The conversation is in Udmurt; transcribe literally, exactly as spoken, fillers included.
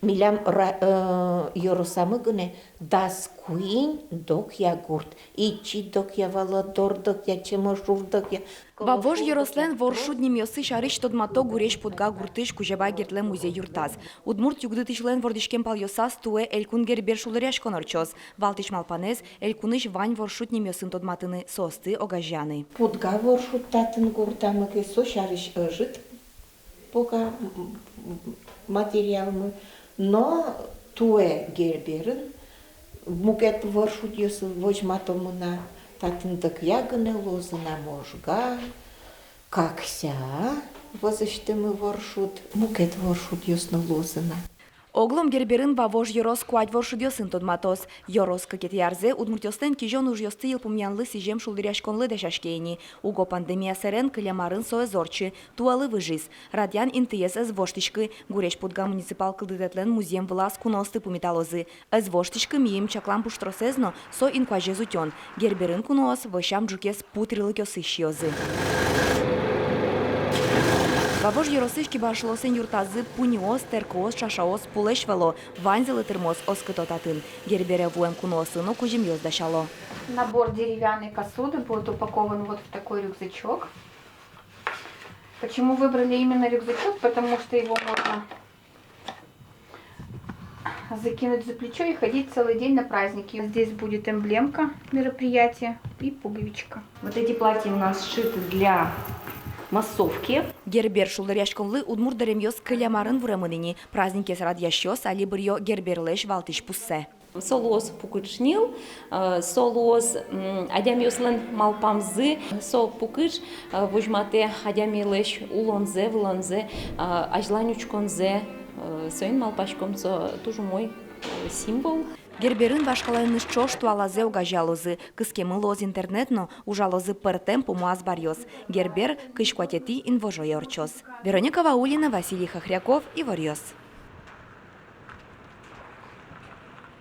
Милям ра-, э, ёросамы гинэ дас куинь Докъя гурт. Ичи Докъя, Валодор Докъя, Чемошур Докъя. Вавож ёрослэн воршуд нимъёссы сярысь тодмато Гурезь-Пудга гуртысь Кузебай Гердлэн музей юртаз. Удмурт югдытӥсьлэн вордӥськем палъёсаз туэ Элькун Гербер шулдыръяськон ортчоз. Валтӥсь малпанэз — Элькунысь вань воршуд нимъёсын тодматыны, соосты огазеяны. Пудга воршуд татын гуртамы ке, со сярысь ӧжыт пока, м, м, материалмы, но туэ Герберын мукет воршудъёс возьматомы на, татын Докъя гинэ луозы на, Можга, Какся вӧзысьтымы воршуд, мукет воршудъёс но луозы на. Оглом Герберын Вавож ёрос куать воршудъёсын тодматоз. Ёрос кыкетӥ арзэ удмуртъёслэн кизён ужъёсты йылпумъянлы сӥзем шулдыръяськонлы дасяське ини. Уго пандемия сэрен кылем арын со ӧз ортчы, туэлы выжиз. Радъян интыез ӧз воштӥськы. Гурезь-Пудга муниципал кылдытэтлэн музъем вылаз куноосты пумиталозы. Ӧз воштӥськы мийым чаклам пуштросэз но, со инкуазез утён. Герберын куноос вӧсям ӝукез пу тӥрлыкъёсысь сиёзы. Вавож ёросысь кибашлыослэн юртазы пуньыос, тэркыос, чашаос пулэсь вӧло. Ваньзылы тырмоз оскыто татын. Гербере вуэм куноослы но кузьымъёс дасяло. Набор деревянной посуды будет упакован вот в такой рюкзачок. Почему выбрали именно рюкзачок? Потому что его можно закинуть за плечо и ходить целый день на праздники. Здесь будет эмблемка мероприятия и пуговичка. Вот эти платья у нас сшиты для массовки. Гербер шулдыръяськонлы удмурт дэремъёс кылем арын вуремын ини. Праздникез радъясьёс али быръё Герберлэсь валтӥсь пуссэ. Со луоз пукыӵ ньыл, э, со луоз, м, адямиослэн малпамзы, со пукыӵ, э, возьматэ адямилэсь улонзэ, вылонзэ, э, азьлань учконзэ, э, соин малпаськом, со туж умой, э, символ. Герберын вашкалаеныз ӵош туалазэ огазеялозы, кыскемын луоз интернет но, ужалозы пӧртэм пумо азбаръёс. Гербер — кызь куатетӥ инвожое ортчоз. Вероника Ваулина, Василий Хохряков, «Иворъёс».